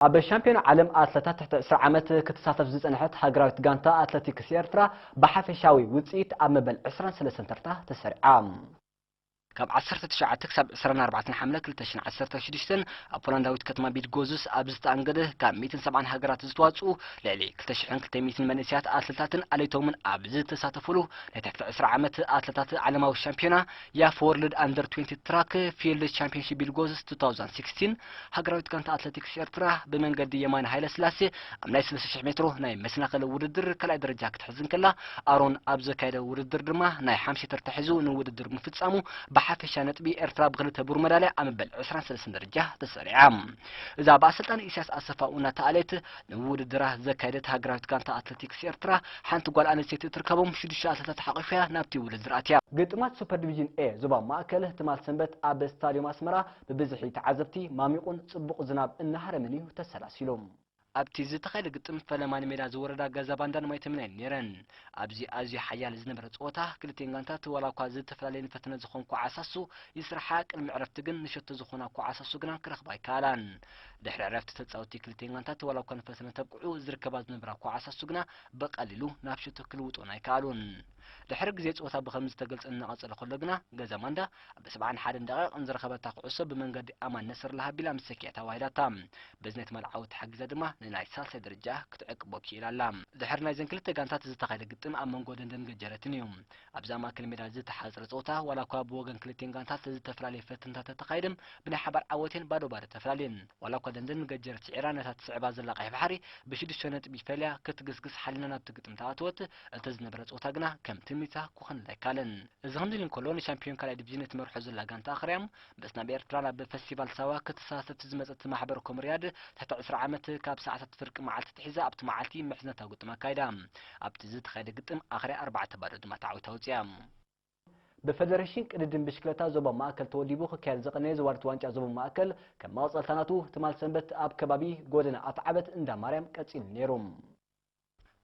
ኣብ ሻምፒዮን ዓለም ኣትለታት ትሕቲ ዕስራ ዓመት ክትሳተፍ ዝጸንሐት ሃገራዊት ጋንታ ኣትለቲክስ ኤርትራ ብሓፈሻዊ ውጽኢት ኣብ መበል ዕስራን ሰለስተን ተርታ ተሰሪዓ። ካብ ዓሰርተ ትሽዓተ ክሳብ ዕስራን ኣርባዕተን ሓምለ ክልተ ሽሕን ዓሰርተ ሽዱሽተን ኣብ ፖላንዳዊት ከተማ ቢድጎዝስ ኣብ ዝተኣንገደ ካብ ሚእትን ሰብዓን ሃገራት ዝተዋጽኡ ልዕሊ ክልተ ሽሕን ክልተ ሚእትን መንእሰያት ኣትለታትን ኣለይቶምን ኣብ ዝተሳተፉሉ ናይ ትሕቲ ዕስራ ዓመት ኣትለታት ዓለማዊ ሻምፒዮና ያፍ ወርልድ ኣንደር ትዌንቲ ትራክ ፊልድ ቻምፒዮንሺፕ ቢድጎዝስ ቱ ታውዘንድ ሲክስቲን ሃገራዊት ጋንታ ኣትሌቲክስ ኤርትራ ብመንገዲ የማነ ሃይለስላሴ ኣብ ናይ ሰለስተ ሽሕ ሜትሮ ናይ መሰናኽል ውድድር ካልኣይ ደረጃ ክትሕዝ እንከላ፣ ኣሮን ኣብ ዘካየደ ውድድር ድማ ናይ ሓምሻይ ተርታ ሒዙ ንውድድር ምፍጻሙ ብሓፈሻ ነጥቢ ኤርትራ ብክልተ ብሩር መዳልያ ኣብ መበል ዕስራን ሰለስተን ደረጃ ተሰሪዓ። እዛ ብኣሰልጣኒ ኢሳያስ ኣሰፋው እናተኣለየት ንውድድራ ዘካየደት ሃገራዊት ጋንታ ኣትሌቲክስ ኤርትራ ሓንቲ ጓል ኣንስተይቲ እትርከቦም ሽዱሽተ ኣትሌታት ሓቒፋ ናብቲ ውድድር ኣትያ። ግጥማት ሱፐር ዲቪዥን ኤ ዞባ ማእከል ትማል ሰንበት ኣብ ስታድዮም ኣስመራ ብብዝሒ ተዓዘብቲ ማሚቑን ጽቡቕ ዝናብ እናሃረመን እዩ ተሰላሲሉ። ኣብቲ ዝተኻየደ ግጥም ፈለማ ንሜዳ ዝወረዳ ገዛ ባንዳን ማይተምናይን ነይረን። ኣብዚ ኣዝዩ ሓያል ዝነበረ ጸወታ ክልቲኤን ጋንታት ዋላ እኳ ዝተፈላለየን ፈተነ ዝኾን ኮዓሳሱ ይስርሓ፣ ቅድሚ ዕረፍቲ ግን ንሸቶ ዝኾና ኮዓሳሱ ግና ክረኽባ ኣይከኣላን። ድሕሪ ዕረፍቲ ተጻወትቲ ክልቲኤን ጋንታት ዋላ እኳ ንፈተነ ተብቅዑ ዝርከባ ዝነበራ ኮዓሳሱ ግና ብቐሊሉ ናብ ሸቶ ክልውጥኦን ኣይከኣሉን። ድሕሪ ግዜ ጸወታ ብኸምዚ ዝተገልጸ እናቐጸለ ከሎ ግና ገዛ ማንዳ ኣብ ሰብዓን ሓደን ደቂቕ ንዝረኸበታ ኩዕሶ ብመንገዲ ኣማን ነስርላ ሃቢላ ምስ ሰኪዐ ተዋሂዳታ። በዚ ናይ ትማል ዓወት ተሓጊዛ ድማ ንናይ ሳልሳይ ደረጃ ክትዕቅቦ ክኢላ ኣላ። ድሕሪ ናይዘን ክልተ ጋንታት ዝተኻየደ ግጥም ኣብ መንጎ ደንደን ገጀረትን እዩ። ኣብዛ ማእከል ሜዳ ዝተሓጽረ ጸወታ ዋላ እኳ ብወገን ክልቲኤን ጋንታት ዝተፈላለየ ፈተነታት ተተኻየደም ብናይ ሓባር ዓወተን ባዶ ባዶ ተፈላለየን። ዋላ እኳ ደንደን ገጀረት ስዒራ ነታ ትስዕባ ዘላ ቀይሕ ባሕሪ ብሽዱሽተ ነጥቢ ፈልያ ክትግስግስ ሓሊና ናብቲ ግጥም ተኣትወት፣ እቲ ዝነበረ ጸወታ ግና ከም ትምኒታ ክኾነላ ኣይከኣለን። እዚ ከምዚ ኢሉ እንከሎ፣ ንሻምፒዮን ካልኣይ ዲቪዥን እትመርሖ ዘላ ጋንታ ኣኽርያም፣ ምስ ናብ ኤርትራ ናብ ፈስቲቫል ሳዋ ክትሳተፍ ዝመጸት ማሕበር ኮምርያድ፣ ትሕቲ ዕስራ ዓመት፣ ካብ ሰዓታት ፍርቂ መዓልቲ ኣትሒዛ ኣብቲ መዓልቲ ምሕዝነታዊ ግጥም ኣካይዳ። ኣብቲ ዝተኻየደ ግጥም ኣኽርያ ኣርባዕተ ባዶ ድማ ተዓዊታ ወጺኣ። ብፈደረሽን ቅድድም ብሽክለታ ዞባ ማእከል ተወዲቡ ክካየድ ዝቐነየ ዝዋርት ዋንጫ ዞባ ማእከል፣ ከም መቐጸልታ ናቱ፣ ትማል ሰንበት ኣብ ከባቢ ጎደና ኣትዓበት እንዳ ማርያም ቀጺሉ ነይሩ።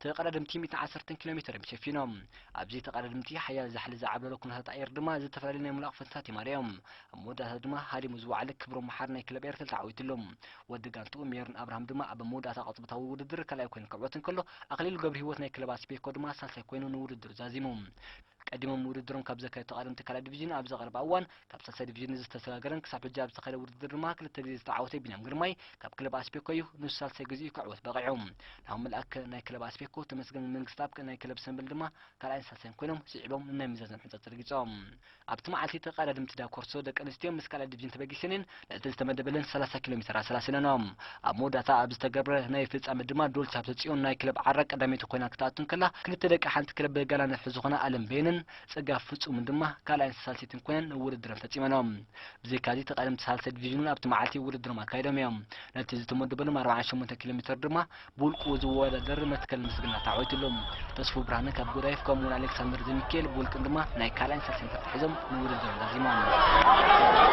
ተቐዳደምቲ ሚእትን ዓሰርተን ኪሎ ሜተር እዮም ሸፊኖም። ኣብዚ ተቐዳደምቲ ሓያል ዛሕሊ ዝዓብለሎ ኩነታት ኣየር ድማ ዝተፈላለዩ ናይ ምሉእ ፈተነታት የማርዮም። ኣብ መወዳእታ ድማ ሃዲሙ ዝወዓለ ክብሮም መሓሪ ናይ ክለብ ኤርትራ ተዓዊትሉ። ወዲ ጋንትኡ ሜሮን ኣብርሃም ድማ ኣብ መወዳእታ ቅጽበታዊ ውድድር ካልኣይ ኮይኑ ክዕወት እንከሎ፣ ኣኽሊሉ ገብረህይወት ናይ ክለብ ኣስቤኮ ድማ ሳልሳይ ኮይኑ ንውድድሩ ዛዚሙ። ቀዲሞም ውድድሮም ካብ ዘካየዱ ተቐዳደምቲ ካልኣይ ዲቪዥን ኣብ ዝቐረበ እዋን ካብ ሳልሳይ ዲቪዥን ዝተሰጋገረን ክሳብ ሕጂ ኣብ ዝተኻየደ ውድድር ድማ ክልተ ግዜ ዝተዓወተ ቢንያም ግርማይ ካብ ክለብ ኣስቤኮ እዩ። ንሱ ሳልሳይ ግዜኡ ክዕወት በቒዑ። ናሆም መልኣከ ናይ ክለብ ኣስቤኮ፣ ተመስገን መንግስትኣብ ናይ ክለብ ሰምበል ድማ ካልኣይን ሳልሳይን ኮይኖም ስዒቦም ንናይ መዛዘሚ ሕንጸት ረጊጾም። ኣብቲ መዓልቲ ተቐዳደምቲ ዳኮርሶ ደቂ ኣንስትዮ ምስ ካልኣይ ዲቪዥን ተበጊሰን እየን ነቲ ዝተመደበለን ሰላሳ ኪሎ ሜተር ኣሰላሲለንኦ። ኣብ መወዳእታ ኣብ ዝተገብረ ናይ ፍጻመ ድማ ዶልቻ ሃብተጽዮን ናይ ክለብ ዓራ ቀዳመይቲ ኮይና ክትኣቱ እንከላ፣ ክልተ ደቂ ሓንቲ ክለብ ጋላነርሕ ዝኾና ኣለም ቤንን ጽጋብ ፍጹምን ድማ ካልኣይን ሳልሰይትን ኮይነን ውድድረን ፈጺመንኦ። ብዘይካዚ ተቐዳደምቲ ሳልሳይ ዲቪዥን እውን ኣብቲ መዓልቲ ውድድሮም ኣካይዶም እዮም። ነቲ ዝተመደበሎም ኣርባዓን ሸሞንተን ኪሎ ሜተር ድማ ብውልቁ ዝወዳደር መትከል ምስግና ተዓዊትሎም። ተስፉ ብርሃነ ካብ ጎዳይፍ ከምኡውን ኣሌክሳንደር ዘሚካኤል ብውልቅን ድማ ናይ ካልኣይን ሳልሳይን ተርታ ሒዞም ንውድድሮም ዛዚሞም።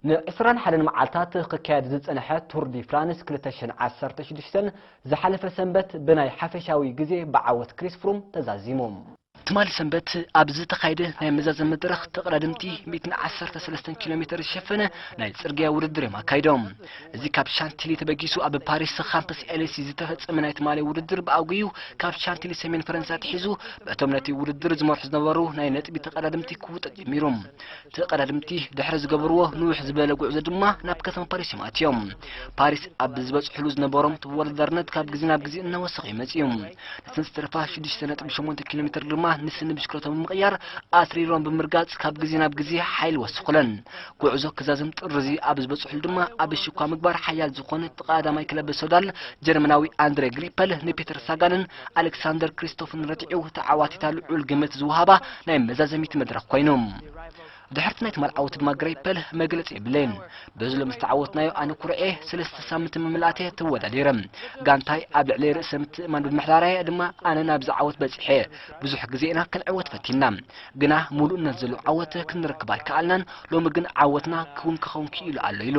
ንዕስራን ሓደን መዓልታት ክካየድ ዝጸንሐ ቱር ዲ ፍራንስ ክልተ ሽሕን ዓሰርተ ሽዱሽተን ዝሓለፈ ሰንበት ብናይ ሓፈሻዊ ግዜ ብዓወት ክሪስ ፍሩም ተዛዚሙ። ትማሊ ሰንበት ኣብ ዝተኻየደ ናይ መዛዘሚ መድረኽ ተቐዳደምቲ ሚእትን ዓሰርተ ሰለስተን ኪሎ ሜተር ዝሸፈነ ናይ ጽርግያ ውድድር እዮም ኣካይዶም። እዚ ካብ ሻንቲሊ ተበጊሱ ኣብ ፓሪስ ካምፕስ ኤሊሲ ዝተፈጸመ ናይ ትማሊ ውድድር ብኣጉዩ ካብ ሻንቲሊ ሰሜን ፈረንሳ ኣትሒዙ በቶም ነቲ ውድድር ዝመርሑ ዝነበሩ ናይ ነጥቢ ተቐዳደምቲ ክውጠጥ ጀሚሩ። ተቐዳደምቲ ድሕሪ ዝገበርዎ ንውሕ ዝበለ ጉዕዞ ድማ ናብ ከተማ ፓሪስ እዮም ኣትዮም። ፓሪስ ኣብ ዝበጽሕሉ ዝነበሮም ተወዳዳርነት ካብ ግዜ ናብ ግዜ እናወሰኸ እዩ መጺኡ። ነተን ዝተረፋ ሽዱሽተ ነጥቢ ሸሞንተ ኪሎ ሜተር ድማ ንስኒ ብሽክለቶም ብምቕያር ኣትሪሮም ብምርጋጽ ካብ ግዜ ናብ ግዜ ሓይሊ ወሰኹለን። ጉዕዞ ክዛዝም ጥሪ እዚ ኣብ ዝበጽሕሉ ድማ ኣብ ሽኳ ምግባር ሓያል ዝኾነ እቲ ቀዳማይ ክለብ ሶዳል ጀርመናዊ ኣንድሬ ግሪፐል ንፔተር ሳጋንን ኣሌክሳንደር ክሪስቶፍን ረቲዑ ተዓዋቲታ ልዑል ግምት ዝወሃባ ናይ መዛዘሚት መድረኽ ኮይኑ። ድሕርቲ ናይ ትማል ዓወት ድማ ግሪፐል መግለጺ የብለይን። በዚ ሎሚ ዝተዓወትናዮ ኣነ ኩርዕየ ሰለስተ ሳምንቲ ምምልኣት እየ ተወዳዲረ። ጋንታይ ኣብ ልዕለይ ርእሰ ምትእምማን ብምሕዳራ እየ ድማ ኣነ ናብዚ ዓወት በጺሐ። ብዙሕ ግዜ ኢና ክንዕወት ፈቲንና፣ ግና ምሉእነት ዘለዎ ዓወት ክንረክብ ኣይከኣልናን። ሎሚ ግን ዓወትና ክውን ክኸውን ክኢሉ ኣሎ ኢሉ።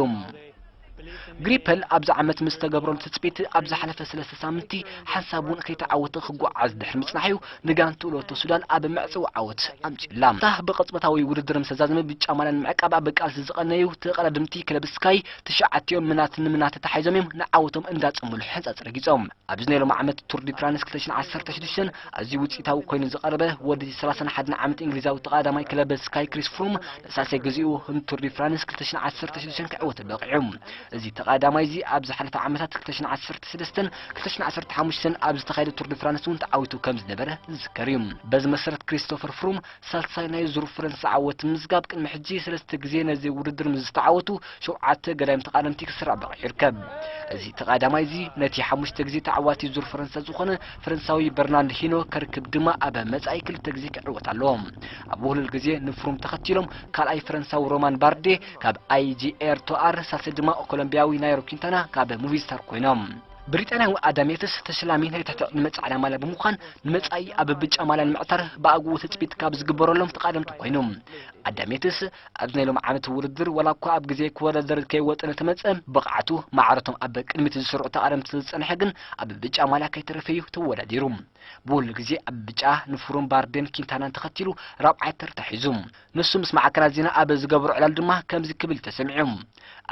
ግሪፐል ኣብዚ ዓመት ምስ ተገብረሉ ትጽቢት ኣብ ዝሓለፈ ሰለስተ ሳምንቲ ሓንሳብ እውን ከይተዓወተ ክጓዓዝ ድሕሪ ምጽናሕ እዩ ንጋንትኡ ሎቶ ሱዳን ኣብ መዕጸዊ ዓወት ኣምጺኡላ። እታ ብቕጽበታዊ ውድድር ምስ ተዛዘመ ብጫ ማልያ ንምዕቃብ ኣብ ቃልሲ ዝቐነዩ ተቐዳደምቲ ክለብ ስካይ ትሽዓቲኦም ምናት ንምናት ተታሒዞም እዮም ንዓወቶም እንዳጸምሉ ሕንጻጽ ረጊጾም። ኣብዚ ናይ ሎም ዓመት ቱር ዲ ፍራንስ ክልተ ሽሕን ዓሰርተ ሽዱሽተን ኣዝዩ ውጽኢታዊ ኮይኑ ዝቐረበ ወዲ ሰላሳን ሓደን ዓመት እንግሊዛዊ ተቐዳዳማይ ክለብ ስካይ ክሪስ ፍሩም ንሳልሳይ ግዜኡ ንቱር ዲ ፍራንስ ክልተ ሽሕን ዓሰርተ ሽዱሽተን ክዕወት በቒዑ። እዚ ተቐዳዳማይ እዚ ኣብ ዝሓለፈ ዓመታት ክልተ ሽሕን ዓሰርተ ሰለስተን ክልተ ሽሕን ዓሰርተ ሓሙሽተን ኣብ ዝተኻየደ ቱር ዲ ፍራንስ እውን ተዓዊቱ ከም ዝነበረ ዝዝከር እዩ። በዚ መሰረት ክሪስቶፈር ፍሩም ሳልሳይ ናይ ዙር ፈረንሳ ዓወት ምምዝጋብ ቅድሚ ሕጂ ሰለስተ ግዜ ነዚ ውድድር ምስ ዝተዓወቱ ሸውዓተ ገዳይም ተቓደምቲ ክስራዕ በቒዑ ይርከብ። እዚ ተቓዳማይ እዚ ነቲ ሓሙሽተ ግዜ ተዓዋቲ ዙር ፈረንሳ ዝኾነ ፈረንሳዊ በርናርድ ሂኖ ከርክብ ድማ ኣብ መጻኢ ክልተ ግዜ ክዕወት ኣለዎ። ኣብ ውህሉል ግዜ ንፍሩም ተኸቲሎም ካልኣይ ፈረንሳዊ ሮማን ባርዴ ካብ ኣይጂኤር ቶኣር፣ ሳልሳይ ድማ ኮሎምቢያዊ ናይሮ ኪንታና ካብ ሙቪስታር ኮይኖም። ብሪጣንያዊ ኣዳም የትስ ተሸላሚ ናይ ትሕቲ ዕድመ ጻዕዳ ማልያ ብምዃን ንመጻኢ ኣብ ብጫ ማልያ ንምዕታር ብኣግኡ ትጽቢት ካብ ዝግበረሎም ተቓደምቲ ኮይኑ። ኣዳም የትስ ኣብዚ ናይ ሎም ዓመት ውድድር ዋላ እኳ ኣብ ግዜ ክወዳደር ከይወጠነ ተመጸ ብቕዓቱ ማዕረቶም ኣብ ቅድሚት ዝስርዑ ተቓደምቲ ዝጸንሐ ግን ኣብ ብጫ ማልያ ከይተረፈዩ ተወዳዲሩ። ብወሉ ግዜ ኣብ ብጫ ንፍሩም ባርዴን ኪንታናን ተኸቲሉ ራብዓይ ተርታ ሒዙ። ንሱ ምስ ማዕከናት ዜና ኣብ ዝገበሮ ዕላል ድማ ከምዚ ክብል ተሰሚዑ።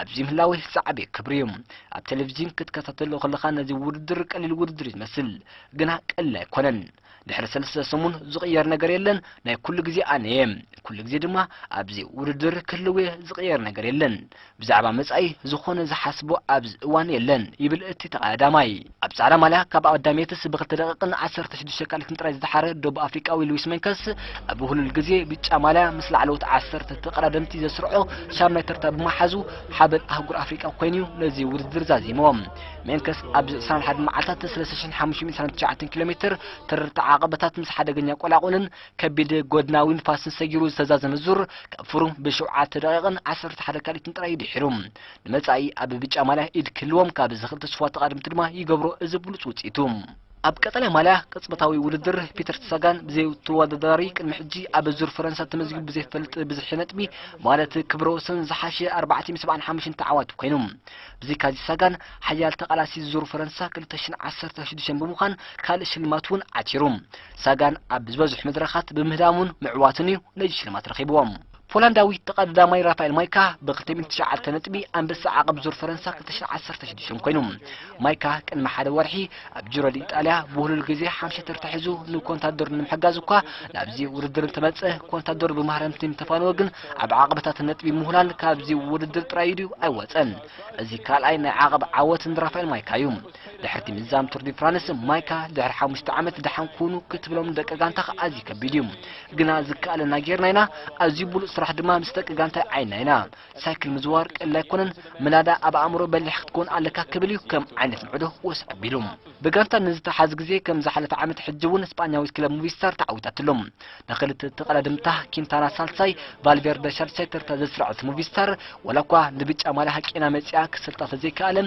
ኣብዚ ምህላወይ ዝዓበየ ክብሪ እዩ። ኣብ ቴሌቪዥን ክትከታተሎ ከለኻ ነዚ ውድድር ቀሊል ውድድር እዩ ዝመስል፣ ግና ቀሊል ኣይኮነን። ድሕሪ ሰለስተ ሰሙን ዝቕየር ነገር የለን፣ ናይ ኩሉ ግዜ ኣነ እየ። ኩሉ ግዜ ድማ ኣብዚ ውድድር ክህልው እየ፣ ዝቕየር ነገር የለን። ብዛዕባ መጻኢ ዝኾነ ዝሓስቦ ኣብዚ እዋን የለን፣ ይብል እቲ ተቐዳዳማይ። ኣብ ጻዕዳ ማልያ ካብ ኣዳም የትስ ብክልተ ደቂቕን ዓሰርተ ሽዱሽተ ካልትን ጥራይ ዝደሓረ ደቡብ ኣፍሪቃዊ ሉዊስ መንከስ ኣብ ውህሉል ግዜ ብጫ ማልያ ምስ ላዕለዎት ዓሰርተ ተቐዳደምቲ ዘስርዖ ሻምናይ ተርታ ብምሓዙ ሓበን ኣህጉር ኣፍሪቃ ኮይኑ ነዚ ውድድር ዛዚምዎ። መንከስ ኣብዚ ዕስራን ሓደን መዓልታት ሰለስተ ሽሕን ሓሙሽተ ሚእትን ዕስራን ትሽዓተን ኪሎ ሜትር ተረርቲ ዓቐበታት ምስ ሓደገኛ ቆላቑልን ከቢድ ጎድናዊ ንፋስን ሰጊሩ ዝተዛዘመ ዙር ካብ ፍሩም ብሸውዓተ ደቂቕን ዓሰርተ ሓደ ካልኢትን ጥራይ ድሒሩ። ንመጻኢ ኣብ ብጫ ማልያ ኢድ ክህልዎም ካብ እዚ ክልተ ስፉዋት ተቓደምቲ ድማ ይገብሮ እዚ ብሉጽ ውጽኢቱ። ኣብ ቀጠልያ ማልያ ቅጽበታዊ ውድድር ፒተር ሳጋን ብዘይተወዳዳሪ ቅድሚ ሕጂ ኣብ ዙር ፈረንሳ ተመዝጊቡ ብዘይፈልጥ ብዝሒ ነጥቢ ማለት ክብረ ወሰን ዝሓሸ ኣርባዕተ ሚእቲ ሰብዓን ሓሙሽተን ተዓዋቲ ኮይኑ። ብዘይካዚ ሳጋን ሓያል ተቓላሲ ዙር ፈረንሳ ክልተ ሽሕን ዓሰርተ ሽዱሽተን ብምዃን ካልእ ሽልማት እውን ዓቲሩ። ሳጋን ኣብ ዝበዝሑ መድረኻት ብምህዳሙን ምዕዋቱን እዩ ነዚ ሽልማት ረኺብዎ። ፖላንዳዊ ተቐዳዳማይ ራፋኤል ማይካ ብ ክልተ ሚእቲ ትሽዓተ ነጥቢ ኣንበሳ ዓቐብ ዙር ፈረንሳ ክልተ ሽሕን ዓሰርተ ሽዱሽተን ኮይኑ። ማይካ ቅድሚ ሓደ ወርሒ ኣብ ጂሮ ዲ ኢጣልያ ብውህሉል ግዜ ሓምሻይ ተርታ ሒዙ ንኮንታዶር ንምሕጋዝ እኳ ናብዚ ውድድር እንተመጸ፣ ኮንታዶር ብማህረምቲ እንተፋነወ ግን ኣብ ዓቐበታት ነጥቢ ምሁላል ካብዚ ውድድር ጥራይ ኢዱ ኣይወጸን። እዚ ካልኣይ ናይ ዓቐብ ዓወት ንራፋኤል ማይካ እዩ። ድሕርቲ ምዝዛም ቱር ዲ ፍራንስ ማይካ ድሕሪ ሓሙሽተ ዓመት ደሓን ኩኑ ክትብሎም ንደቂ ጋንታኻ ኣዝዩ ከቢድ እዩ። ግና ዝከኣለና ጌርና ኢና፣ ኣዝዩ ብሉጽ ስራሕ ድማ ምስ ደቂ ጋንታይ ዓይና ኢና። ሳይክል ምዝዋር ቀሊል ኣይኮነን፣ ምናዳ ኣብ ኣእምሮ በሊሕ ክትኮን ኣለካ ክብል እዩ ከም ዓይነት ምዕዶ ወስ ኣቢሉ። ብጋንታ ንዝተሓዝ ግዜ ከም ዝሓለፈ ዓመት ሕጂ እውን ስጳኛዊት ክለብ ሙቪስታር ተዓዊታትሎም። ንክልተ ተቐዳድምታ ኪንታና ሳልሳይ፣ ቫልቬርደ ሻልሳይ ተርታ ዘስረዐት ሙቪስታር ዋላ እኳ ንብጫ ማልያ ሃቂና መጺኣ ክሰልጣ ተዘይከኣለ፣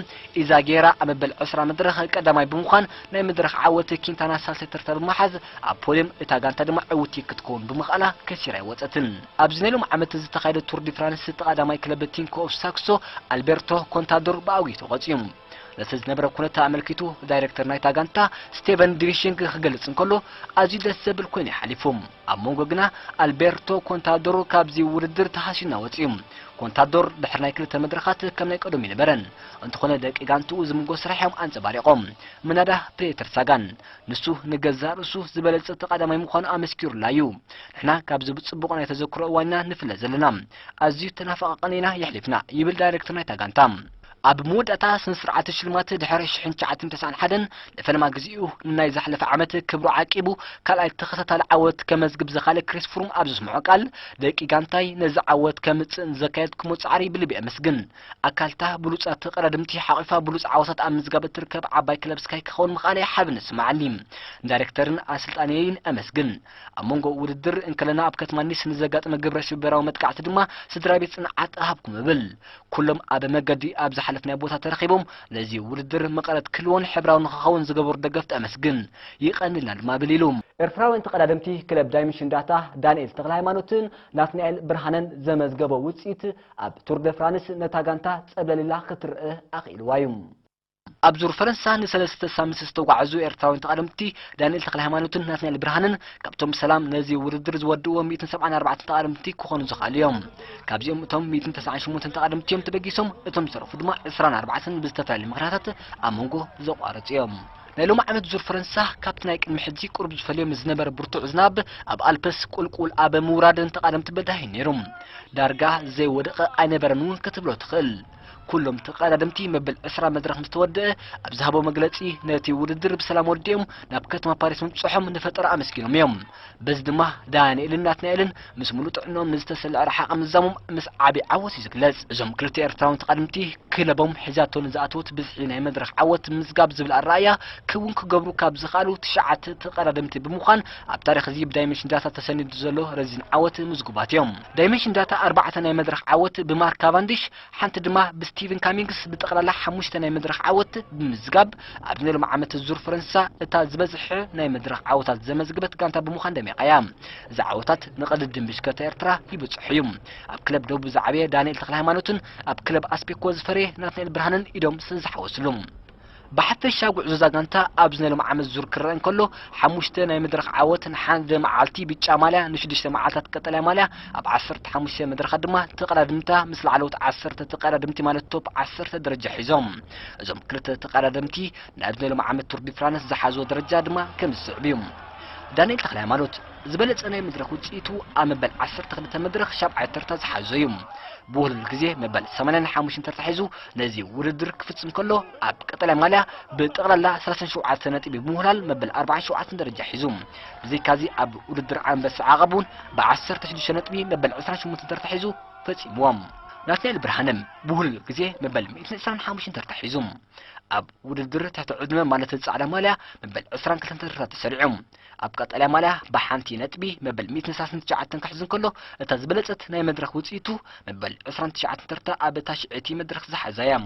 ኢዛጌራ ኣብ መበል ዕስራ መድረኽ ቀዳማይ ብምዃን ናይ መድረኽ ዓወት ኪንታና ሳልሳይ ተርታ ብምሓዝ ኣብ ፖድየም እታ ጋንታ ድማ ዕውቲ ክትከውን ብምኽኣላ ከሲራ ኣይወጸትን። ኣብዚ ናይ ሎም ዓመት ዝተኻየደ ቱር ዲ ፍራንስ ተቐዳማይ ክለብ ቲንኮ ኦፍ ሳክሶ ኣልቤርቶ ኮንታዶር ብኣውጊ ተቖጽዩ። ነቲ ዝነበረ ኩነታ ኣመልኪቱ ዳይሬክተር ናይታ ጋንታ ስቴቨን ዲቪሽንግ ክገልጽ እንከሎ ኣዝዩ ደስ ዘብል ኮይኑ ይሓሊፉ። ኣብ መንጎ ግና ኣልቤርቶ ኮንታዶር ካብዚ ውድድር ተሃስዩና ወጺኡ። ኮንታዶር ድሕሪ ናይ ክልተ መድረኻት ከም ናይ ቀደሙ ይነበረን። እንተኾነ ደቂ ጋንትኡ ዝምጎ ስራሕ እዮም ኣንጸባሪቖም። ምናዳ ፔተር ሳጋን ንሱ ንገዛእ ርእሱ ዝበለጸ ተቐዳማይ ምዃኑ ኣመስኪሩላ እዩ። ንሕና ካብዚ ብጽቡቕ ናይ ተዘክሮ እዋንና ንፍለ ዘለና። ኣዝዩ ተናፋቒ ቅነ ኢና የሕሊፍና ይብል ዳይሬክተር ናይታ ጋንታ። ኣብ መወዳእታ ስነ ስርዓት ሽልማት ድሕሪ ሽሕን ትሽዓተን ተስዓን ሓደን ንፈለማ ግዜኡ ንናይ ዝሓለፈ ዓመት ክብሩ ዓቂቡ ካልኣይ ተኸታታሊ ዓወት ከመዝግብ ዘኻለ ክሪስ ፍሩም ኣብ ዘስምዖ ቃል ደቂ ጋንታይ ነዚ ዓወት ከምጽእ ንዘካየድኩሞ ጻዕሪ ብልቢ ኣመስግን። ኣካልታ ብሉጻት ተቐዳድምቲ ሓቒፋ ብሉጽ ዓወታት ኣብ ምዝጋብ እትርከብ ዓባይ ክለብ ስካይ ክኸውን ምኽኣለይ ሓበን ይስምዓኒ። ንዳይሬክተርን ኣሰልጣንየይን ኣመስግን። ኣብ መንጎ ውድድር እንከለና ኣብ ከተማ ኒስ ንዘጋጠመ ግብረ ሽበራዊ መጥቃዕቲ ድማ ስድራ ቤት ጽንዓት ሃብኩም እብል። ኩሎም ኣብ መገዲ ኣብ ዝሓለፈ ናይ ቦታ ተረኺቦም ነዚ ውድድር መቐረት ክህልዎን ሕብራዊ ንኽኸውን ዝገበሩ ደገፍቲ ኣመስግን። ይቐንልና ድማ ብል ኢሉ። ኤርትራውያን ተቐዳደምቲ ክለብ ዳይመንሽን ዳታ ዳንኤል ተኽለሃይማኖትን ናትናኤል ብርሃነን ዘመዝገቦ ውፅኢት ኣብ ቱር ደ ፍራንስ ነታ ጋንታ ጸብለል ኢላ ክትረአ ኣኽኢልዋ እዩ። ኣብ ዙር ፈረንሳ ንሰለስተ ሳምንት ዝተጓዕዙ ኤርትራውያን ተቐዳደምቲ ዳንኤል ተኽለሃይማኖትን ናትናኤል ብርሃነን ካብቶም ብሰላም ነዚ ውድድር ዝወድእዎ ሚእትን ሰብዓን ኣርባዕተን ተቐዳደምቲ ክኾኑ ዝኽኣሉ እዮም። ካብዚኦም እቶም ሚእትን ተስዓን ሸሞንተን ተቐዳደምቲ እዮም ተበጊሶም፣ እቶም ዝተረፉ ድማ ዕስራን ኣርባዕተን ብዝተፈላለዩ ምኽንያታት ኣብ መንጎ ዘቋረጹ እዮም። ናይ ሎሚ ዓመት ዙር ፈረንሳ ካብቲ ናይ ቅድሚ ሕጂ ቁሩብ ዝፈልዮም ዝነበረ ብርቱዕ ዝናብ ኣብ ኣልፕስ ቁልቁል ኣብ ምውራድ ንተቐዳደምቲ በዳሂ ነይሩ። ዳርጋ ዘይወደቐ ኣይነበረን እውን ክትብሎ ትኽእል። ኩሎም ተቐዳደምቲ መበል ዕስራ መድረኽ ምስ ተወደአ ኣብ ዝሃቦ መግለጺ ነቲ ውድድር ብሰላም ወዲኦም ናብ ከተማ ፓሪስ ምብጽሖም ንፈጠራ ኣመስጊኖም እዮም። በዚ ድማ ዳንኤልን ናትናኤልን ምስ ሙሉእ ጥዕንኦም ንዝተሰልዐ ረሓቐ ምዛሞም ምስ ዓቢ ዓወት እዩ ዝግለጽ። እዞም ክልተ ኤርትራውያን ተቐዳደምቲ ክለቦም ሒዛቶ ንዝኣተወት ብዝሒ ናይ መድረኽ ዓወት ምዝጋብ ዝብል ኣረኣእያ ክውን ክገብሩ ካብ ዝኽኣሉ ትሽዓተ ተቐዳደምቲ ብምዃን ኣብ ታሪኽ እዚ ብዳይመንሽን ዳታ ተሰኒዱ ዘሎ ረዚን ዓወት ምዝጉባት እዮም። ዳይመንሽን ዳታ ኣርባዕተ ናይ መድረኽ ዓወት ብማርክ ካቫንዲሽ፣ ሓንቲ ድማ ብስቲቨን ካሚንግስ ብጠቕላላ ሓሙሽተ ናይ መድረኽ ዓወት ብምዝጋብ ኣብዚ ናይ ሎሚ ዓመት ዙር ፈረንሳ እታ ዝበዝሐ ናይ መድረኽ ዓወታት ዘመዝገበት ጋንታ ብምዃን ደሚቓ እያ። እዚ ዓወታት ንቕድድም ብሽክለታ ኤርትራ ይብጽሑ እዩ። ኣብ ክለብ ደቡብ ዝዓበየ ዳንኤል ተኽለሃይማኖትን ኣብ ክለብ ኣስቤኮ ዝፈረየ ናትናኤል ብርሃነን ኢዶም ዝሓወስሉ። ብሓፈሻ ጉዕዞ እዛ ጋንታ ኣብዚ ናይ ሎሚ ዓመት ዙር ክረአ እንከሎ፣ ሓሙሽተ ናይ መድረኽ ዓወት፣ ንሓደ መዓልቲ ብጫ ማልያ፣ ንሽዱሽተ መዓልታት ቀጠልያ ማልያ፣ ኣብ ዓሰርተ ሓሙሽተ መድረኻት ድማ ተቐዳድምታ ምስ ላዕለዎት ዓሰርተ ተቐዳድምቲ ማለት ቶፕ ዓሰርተ ደረጃ ሒዞም። እዞም ክልተ ተቐዳደምቲ ናብዚ ናይ ሎሚ ዓመት ቱር ዲ ፍራንስ ዝሓዝዎ ደረጃ ድማ ከም ዝስዕብ እዩ። ዳንኤል ተኽለሃይማኖት ዝበለጸ ናይ መድረኽ ውጽኢቱ ኣብ መበል ዓሰርተ ክልተ መድረኽ ሻብዓይ ተርታ ዝሓዞ እዩ። ብውህሉል ግዜ መበል ሰማንያን ሓሙሽተን ተርታ ሒዙ ነዚ ውድድር ክፍጽም ከሎ፣ ኣብ ቀጠልያ ማልያ ብጠቕላላ ሰላሳን ሸውዓተን ነጥቢ ብምውህላል መበል ኣርባዓን ሸውዓተን ደረጃ ሒዙ። ብዘይካዚ ኣብ ውድድር ኣንበሳ ዓቐብ እውን ብዓሰርተ ሽዱሽተ ነጥቢ መበል ዕስራን ሸሞንተን ተርታ ሒዙ ፈጺምዎም። ናትናኤል ብርሃነ ብውህሉል ግዜ መበል ሚእትን ዕስራን ሓሙሽተን ተርታ ሒዙ። ኣብ ውድድር ትሕቲ ዕድመ ማለት ጻዕዳ ማልያ መበል ዕስራን ክልተን ተርታ ተሰሪዑ። ኣብ ቀጠልያ ማልያ ብሓንቲ ነጥቢ መበል ሚእትን ሰላሳን ትሽዓተን ክሕዝ እንከሎ፣ እታ ዝበለጸት ናይ መድረኽ ውጽኢቱ መበል ዕስራን ትሽዓተን ተርታ ኣብ ታሽዐይቲ መድረኽ ዝሓዛ እያ።